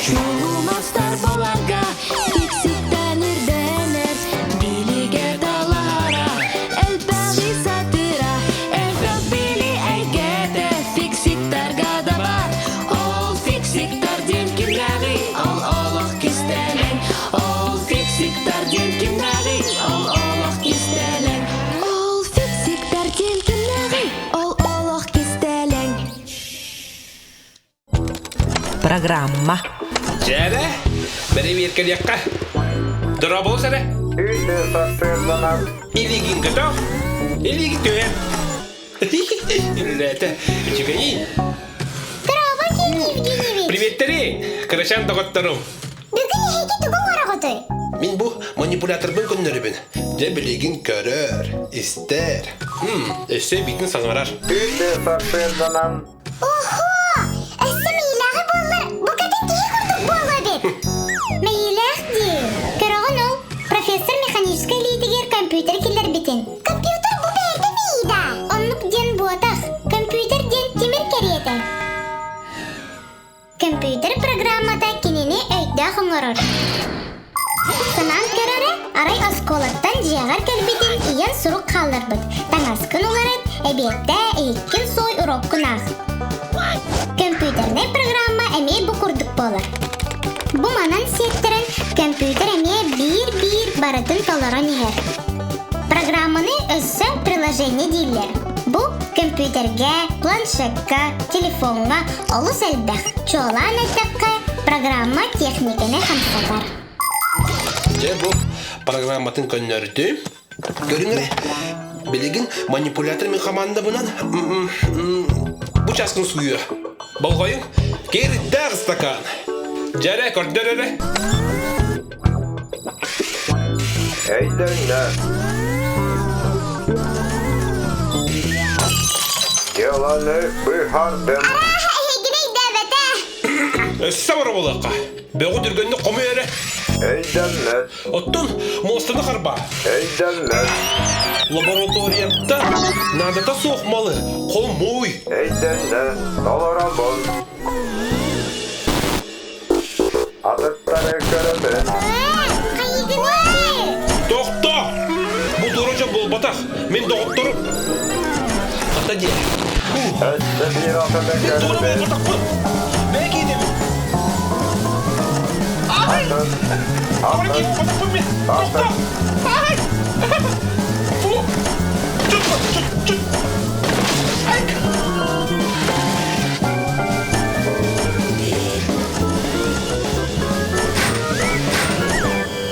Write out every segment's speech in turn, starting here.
Чулумастар баларга тиксиктэн үрдэнэр, билигэ талаһара, элбэҕи сатыыра, элбэх били эйгэтэ фиксиктарга да бар. Ол фиксиктар диэн кимнээҕий? Ол олох кистэлэҥ. Ол фиксиктар диэн кимнээҕий? Ол олох кистэлэҥ. Ол фиксиктар диэн кимнээҕий? Ол олох кистэлэҥ. Программа. Дьээрэ, бэрэбиэркэлиэххэ. Дорооболус эрэ. Үйде сарсыарданар. Илиигин көтөх, илиигин түһэр. Үллээтэ, үчүгэйин. Дорообо, Евгений Евгеньевич. Приветтэри, кырачаан доҕотторум. Бүгүн эһиги тугу оҥороҕутуй? Мин бу манипуляторбын көннөрөбүн. Дьэ билигин көрөр, истэр. Өссө эбиитин саҥарар. Үйде сарсыарданан. Охо! Өссө мэйилээҕи буоллар, букатын киһи курдук буолуо эбит. Мэйилээх дии. Көрөҕүн ол, профессор механическай илиитигэр компьютер киллэрбитин. Компьютер бу бэйэтэ мэйида. Оннук диэн буотах. Компьютер диэн тимир кэриэтэ. Компьютер программата кинини өйдөөх оҥорор. Санаан көр эрэ, арай оскуолаттан дьиэҕэр кэлбитин ийэн сурук хаалларбыт. Таҥаскын уларыт, эбиэттээ, иһиккин суой, уроккун аах. Компьютернай программа эмиэ бу курдук буолар. Бу манан сиэттэрэн компьютер эмиэ биир-биир барытын толорон иһэр. Программаны өссө приложение дииллэр. Бу көмпүүтэргэ, планшекка, телефоҥҥа олус элбэх. Чуолаан эттэххэ, программа техниканы хамсатар. Дьэ бу программатын көннөрдүм. Көрүҥ эрэ, билигин манипулятор мин хамаандабынан бу часкын сууйуо. Болҕойуҥ, кирдээх ыстакаан. Дьэрэ, көрдөр эрэ. Өйдөннө. Дьыаланы быһардым. Арааһа эһигини өйдөөбөтө. Өссө боробулуохха. Бөҕү түргэнник хомуй эрэ. Өйдөммөт. Оттон муостаны харбаа. Өйдөммөт. Лабораторияттан наадата суох малы хомуй. Өйдөннө. Толоробун. Атыттары көрөбүн. Тохто! Бу туора дьон буолбатах. Мин доҕотторум. Хата диэ. Өссө биир атыны Мин туора көрөбүн. буолбатахпын. Бэйэ киидэбин. Ай! Атын. Туора Атын. киһи буолбатахпын мин. Тохто! Атын. Ай! Фу! Чут, чут, чут! Ай!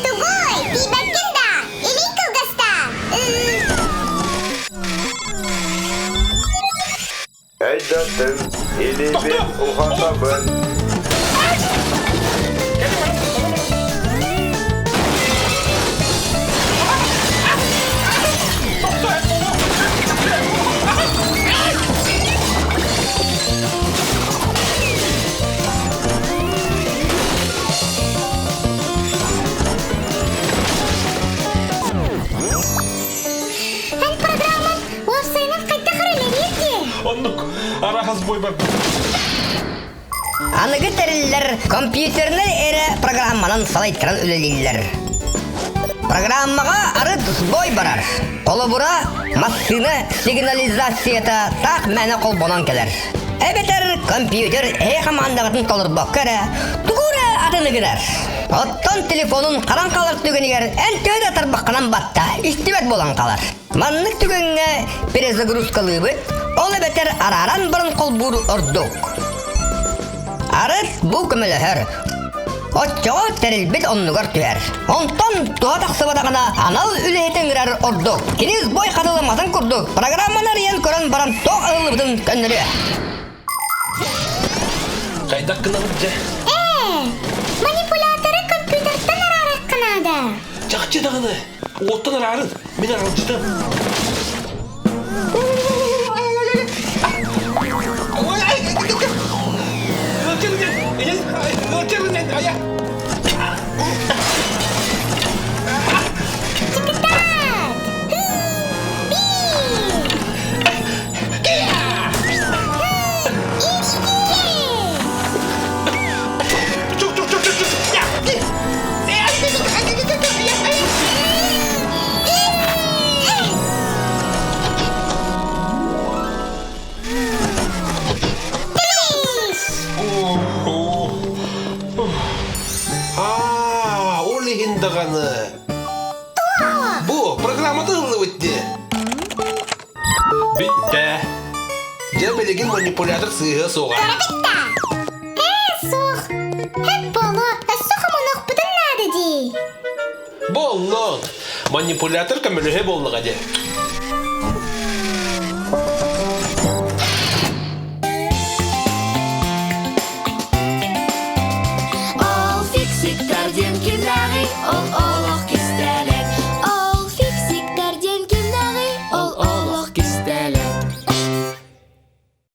Тугуй, тиийбэккин да, илииҥ кылгаста. Өйдөтүм, илиибин ухатабын. Эн программаҥ уопсайынан хайдах эрэ үлэлиир дии? Оннук арахас бой барбыт. Аныгы тэриллэр компьютернай эрэ программанан салайтаран үлэлииллэр. Программаҕа арыт сбой барар. Холобура, массыына сигнализацията таах мээнэ холбонон кэлэр. Эбэтэр компьютер эһи хамаандаҕытын толорбокко эрэ тугу эрэ атыны гынар. Оттон телефонун харан хаалар түгэнигэр эн төһө да тарбаххынан батта, истибэт буолан хаалар. Маннык түгэҥҥэ перезагрузкалыыбыт, ол эбэтэр арааран баран холбуур ордук. Арыт бу көмөлөһөр. Оччоҕо тэрилбит оннугар түһэр. Онтон туһа тахсыбатаҕына анал үлэһити ыҥырар ордук. Кини сбой хатыламматын курдук программаны арыйан көрөн баран туох ылыллыбытын көннөрүө. Хайдах гынабыт дьэ? Ээ, манипуляторы компьютертан араарыахха наада. Чахчы даҕаны, уоттан араарын, мин аралдьытым. Чыкытаат! Хы! Би! иһин даҕаны. Бу программата ыллыбыт дии. Бүттэ. Дьэ билигин манипулятор сыыһа суоҕа. Бүттэ. Ээ, суох. Хэп буолуо, өссө хомунуохпутун наада дии. Буоллун. Манипулятор көмөлөһө буоллаҕа дии.